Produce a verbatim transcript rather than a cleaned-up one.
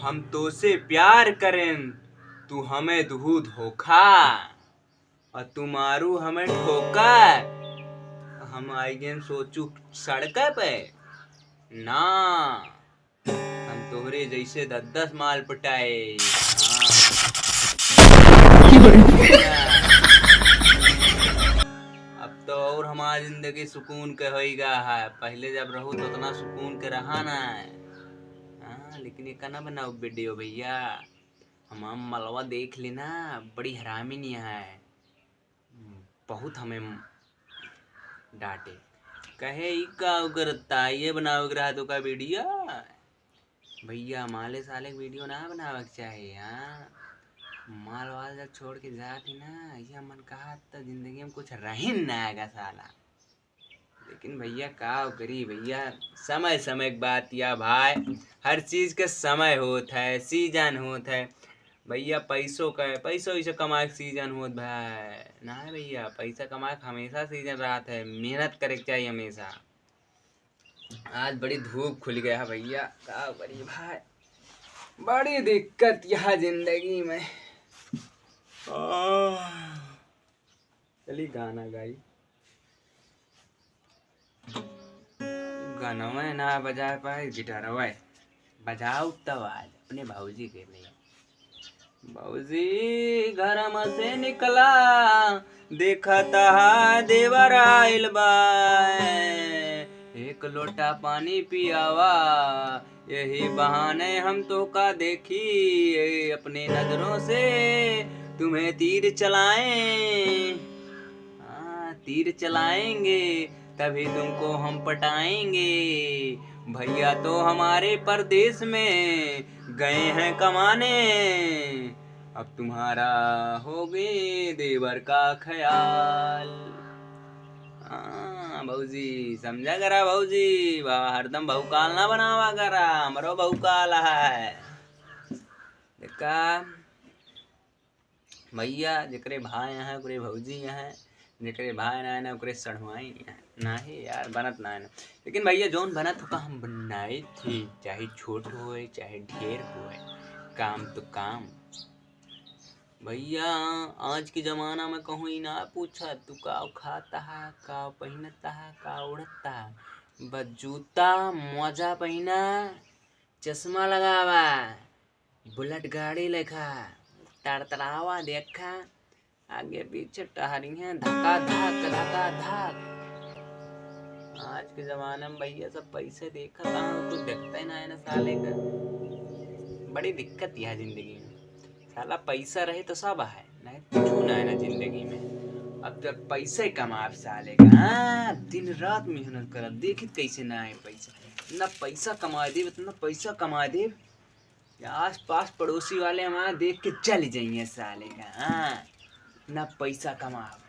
हम तोसे प्यार करेन, तू हमें दुहू धोखा, और तू मारू हमें ठोकर। हम आइगेन सोचू सड़क पे ना, हम तोहरे जैसे दस दस माल पटाए। हाँ। अब तो और हमार जिंदगी सुकून के होइगा है। पहले जब रहू तो उतना सुकून के रहा ना है। हाँ, लेकिन ये ना बनाओ वीडियो भैया। हमार मलवा देख लेना, बड़ी हरामी नहीं है। बहुत हमें डांटे, कहे, "ई का करता, ये बनावे के रहा तो का वीडियो?" भैया, माले साले के वीडियो ना बनावे के चाही। हाँ, माल वाल जब छोड़ के जात ही ना, ये मन कहा तो जिंदगी में कुछ रहिन ना आएगा साला। लेकिन भैया, का करी भैया, समय समय के बात या भाई, हर चीज के समय होत है, सीजन होत है। भैया, पैसों का, पैसों इसे कमाए के सीजन होत भाई ना है भैया, पैसा कमाए के हमेशा सीजन रहत है, मेहनत करे के चाहिए हमेशा। आज बड़ी धूप खुल गया है भैया, का करी भाई, बड़ी दिक्कत यह जिंदगी में। आह। चली गाना गाई। गानवे ना बजा पाए, गिटारवे बजाओ तब आज अपने भौजी के लिए। भौजी घर में से निकला, देखा तहा देवर आइल बा, एक लोटा पानी पियावा, यही बहाने हम तो का देखी, अपने नजरों से तुम्हें तीर चलाएं। हाँ, तीर चलाएंगे, तभी तुमको हम पटाएंगे। भैया तो हमारे परदेश में गए हैं कमाने, अब तुम्हारा होगे देवर का ख्याल। हाँ भौजी, समझा करा भौजी, बा-, हरदम बहुकाल ना बनावा करा, हमरो बहुकाल है। देखा भैया, जेकरे भाई हैं, ओकरे भौजी हैं, जेकरे भाई ना है ना, ओकरे सढ़ुआई हैं। नाही यार, बनत ना है ना। लेकिन भैया, जौन बनत होका हम बनाई थी, चाहे छोट होए, चाहे ढेर होए, काम तो काम। भैया, आज के जमाना में कहूँ ई ना पूछा, तू का खाता है, का पहिनता है, का उड़ता है। बस जूता, मोजा पहिना, चश्मा लगावा, बुलेट गाड़ी लेखा तड़तड़ावा देखा, आगे पीछे टहरी हैं धका धक, धका धक। आज के जमाना में भैया सब पैसे देखत हैं, कुछ देखते ही ना है ना साले का। बड़ी दिक्कत यह जिंदगी में, साला पैसा रहे तो सब है, नहीं कुछ ना है ना जिंदगी में। अब जब पैसे कमाब साले का, हाँ, दिन रात मेहनत करब, देखित कैसे ना है पैसा, इतना पैसा कमा देब, इतना पैसा कमा देब, आस पास पड़ोसी वाले हमारा देख के चल जाइए साले का। हाँ, ना पैसा कमाब,